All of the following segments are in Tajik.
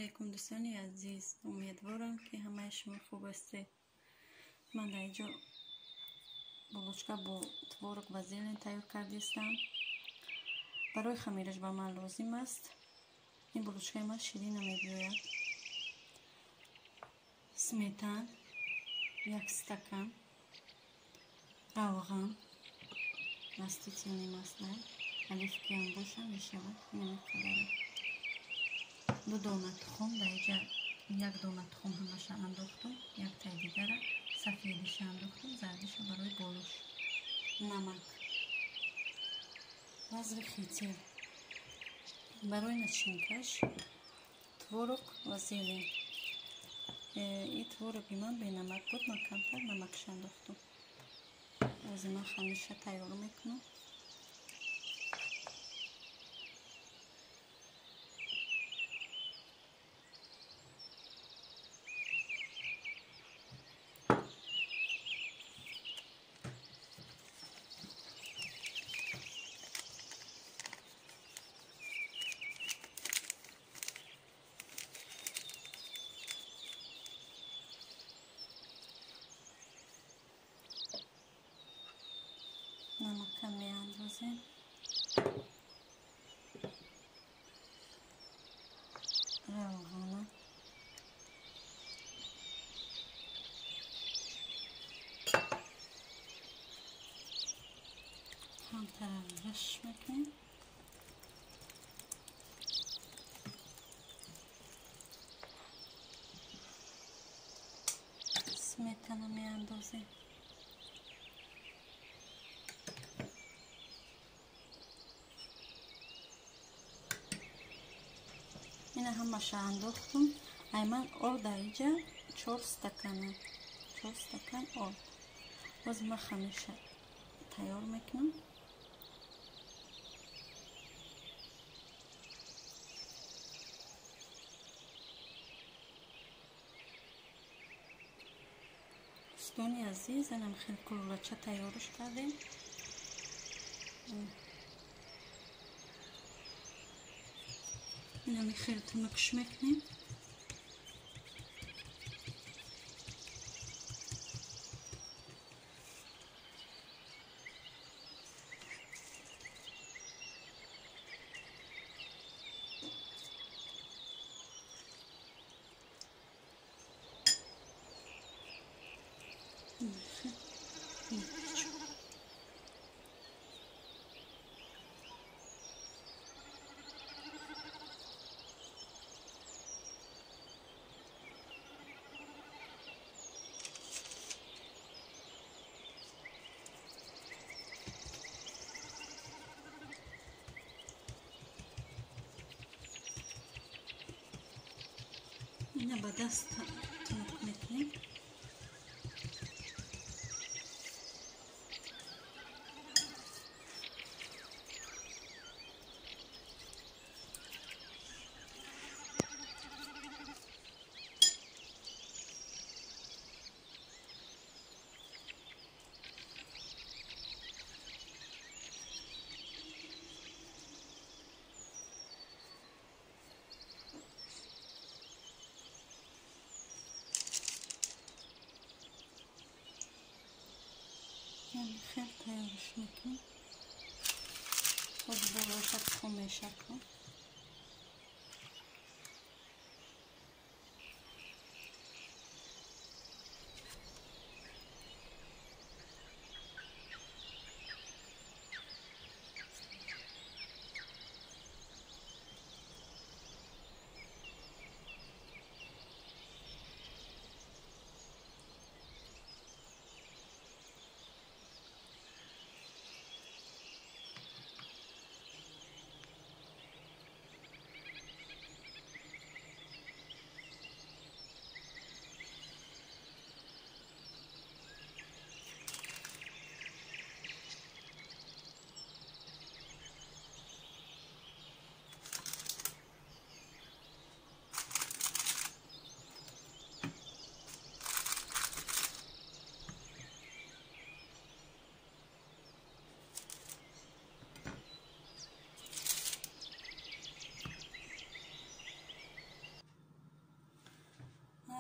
Алейкум дӯстони азиз, умедворам ки ҳамаи шумо хуб ҳастед. Ман дар инҷо булочка бо творог ва зелень тайёр кардистам. Барои хамираш ба ман лозим аст. Ин булочкаи ман ширина мебиёяд. Сметан, як стакан, равған, растительное масло, оливки ҳам боша мешавад, инамиқадаре. Ду дона тухм, дар инҷа як дона тухм ҳамаша андохтум, яктаи дигара сафедиша андохтум, зардиша барои болуш. Намак, разрыхлитель. Барои начинкаш творог ва зелень. И твороги ман бенамак буд, ман камтар намакша андохтум. Ози ман хамирша тайёр мекунам. Намака меандозем. Равғана. Ҳамтара раш мекунем. Сметана меандозем. Ина ҳамаша андохтум. Ай ман орд дар инҷа 4 стакана. 4 стакан орд. Боз ман хамирша тайёр мекунам. Дӯстони азиз, анам хел кулулача тайёрш кардем. Инами хел тунукш мекунем. Ина ба даст тунук мекунем. Хел тайёрш мекунем. Боз болоша тухм мешакам.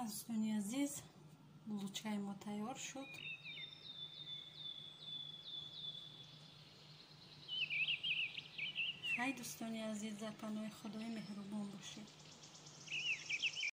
Дӯстони азиз, лучаи мо тайёр шуд. Хай, дӯстони азиз, дар паноҳи Худои меҳрубон бошед.